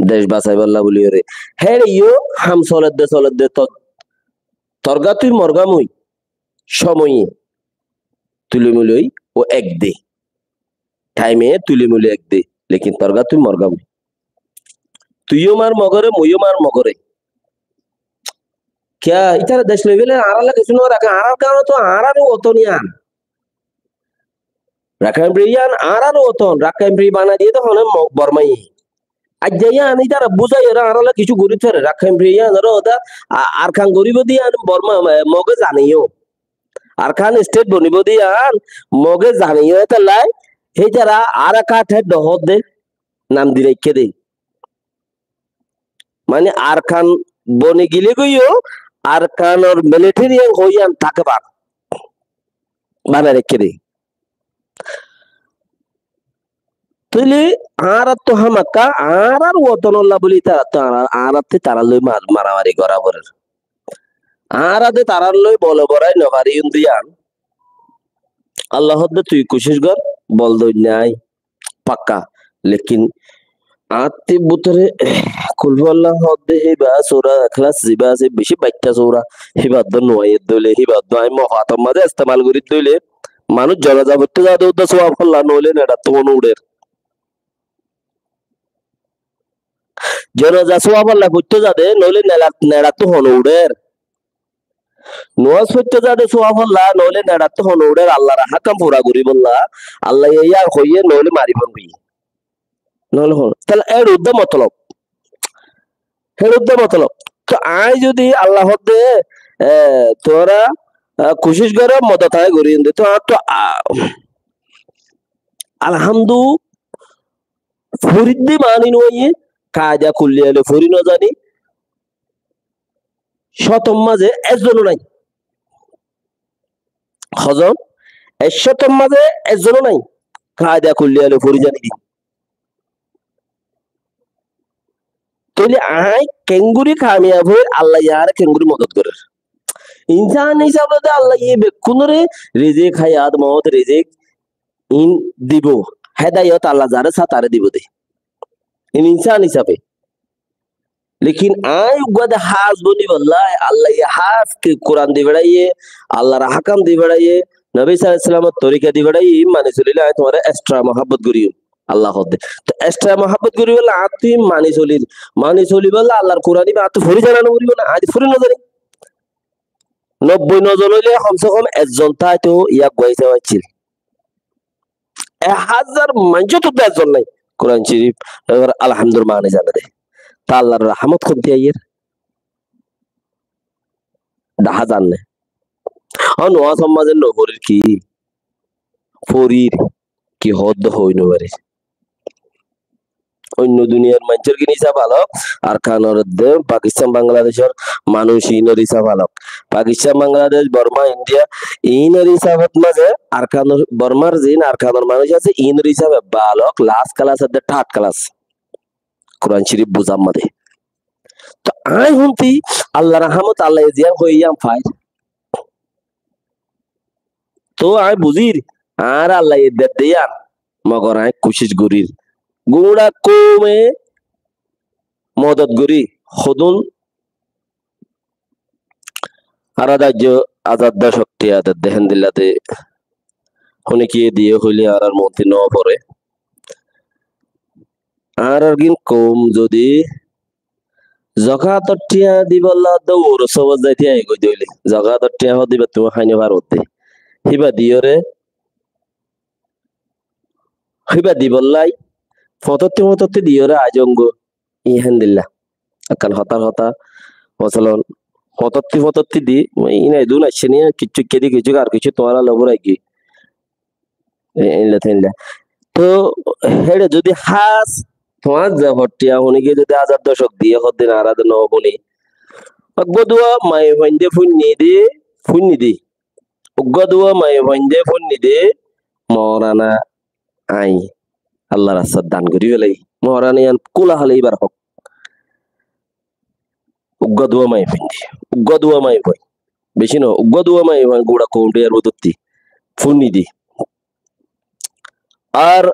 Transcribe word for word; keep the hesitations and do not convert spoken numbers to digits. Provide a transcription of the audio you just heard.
dec basaibálla buli goré. Héçe yó ham soledde soledde to-, torgá tui morgá mui cómoye tulimuli ó ek de. Thaime tulimuli ek de. Lekin torgá tui morgá mui. Tui yó mar Mogoré, mui yó mar Mogoré. Kiyá, ítara dec loi félaiye, añárálla kessú no raké, añárár karon to añárár woton yián. Rakhine Free yián añárár woton, Rakhine Free banai diyé de hone Mo-, Bormaye. Aijja yián ítara buzai ore añárálla kessú gorí fare, Rakhine Free yián ore oda a-, Arkan goríbo de yián Borma, e, Moge zane yó. Arkan state bonibo de yián Moge zane yó, hétolla ítara Arakat héddo hoódde nam di raikké de. Mani Arkan boni gile goi yó Arkanor military yián hoi yián táke bak. Banai raikké de. Tóile añárattú hámakka añárár wotonolla buli ítarattú añára-, añárattú tarár loi ma-, maramari gorá forer. Añára de tarár loi bole borai no fari yún de yián. Allah hoódde tui kucíc gor, bol dóinna ai. Pakka. Lekin añáttu bútore Kulhu Allah hoódde híba sura Ikhlas zibá asé, bicí baittá sura, híba dó nuaiyé dóile, híba dó aññí mofator mazé estemal gorí dóile, manúic jonaza foittó zade uddá suwab folla, noóile neçattú hone uçér. Jonaza suwab folla foittó zade, noóile nela-, neçattú hone uçér. Nomás foittó zade suwab folla, noóile neçattú hone uçér, Allar hákam fura goríbolla, Allaye yián hoiyé, noóile maribóu hoiyé. Noóile hon-, tóile ér uddá motolob. Ér uddá motolob. Tóu aññí zodi Allah hoódde, e, tuáñra, e, kucíc goró, modot aññí gorí yían de. Tóu añáttu, a, alhamdu, foridde mani nuaiyé, kaida kulliya loi fori nozaní, cótor mazé ezzon ó nai. Hozon? Ek cótor mazé ezzon ó nai. Kaida kulliya loi fori zani de. Tóile aññí kengori kamiyab óir, Allaye añáre kengori modot gorér. Insán hísabe de Allaye bekkúnore rizik, hayat, mout, rizik, in dibo. Hédayot Allah zaré sa taré dibo de. In insán hísabe. Lekin aññí uggúa de hás boni bolla, Allaye hás ki Kuran di beçáiye, Allar hákam di beçáiye, Nobi sallallahu alaihi wasallam or torika di beçáiye, in mani solile aññí tuáñre extra muhabbot goijjum, Allah hoódde. Tóu extra muhabbot goijjum bolla añáttu in mani solir, mani solibolla Allar Kuran iba añáttu fori zana no foribo né, aññí fori no zani. Nobboi no zon óile kom se kom ezzon táito, yá uggúa hísabe accíl. Ek házar maincóttu ezzon nai Kuran Córif, ebar Alhamdur mani zane de. Tóu Allar rahámot hontú aiyér? Dahá zar né? Ó, nomás or mazé no forir ki? Forir, ki hoódde hoi no farir. Oinno duniyar maincór gín hísab alok, Arkanor de Pakistan Bangladecór manúic inor hísab alok. Pakistan, Bangladec, Borma, India, inor hísabot mazé Arkanor, Bormar ziín Arkanor manúic asé, inor hísab ebba alok, last class edde third class. Kuran Córif buzar mazé. Tóu aññí hontú Allar rahámot, Allaye ziyán hoiyé yían fair. Tóu aññí buzír, añáre Allaye dedde yían, mogor aññí kucíc gorír. Gura koume modot gorí, hodún añára de aijjó házar docók tiañ dedde héndilla de, hone kiyé diyé hoilé añárar monti no foré. Añárar gín koum zodi zokátor thiañ dibolla de uor sóbot zai thiañ goi dóile, zokátor thiañ hoó de íba tuñí hái no faro de. Híba diyóre, híba dibollái fotótti fotótti diyóre aizongó, í héndilla. Ekkán hotár hotá, mosolon, fotótti fotótti di, ína edún aiccé niya, kiccú ikká di kiccú, ar kiccú tuáñra loi furaigí. E-, éilla téilla. Tóu héçe zodi hás, tuáñr ze fottiya fúni giyé zodi házar docók diyé hoddin añára de no fúni. Uggúa duwa maiyafuain de fúinni de, fúinni de. Uggúa duwa maiyafuain de fúinni de, morana aññí Allar rastat dan gorí félai. Morana yían kúla hále íbar hók. Uggúa duwa maiyafuain de, uggúa duwa maiyafuain. Beci no, uggúa duwa maiyafuain gura koum de yar bútotti fúinni de. Ar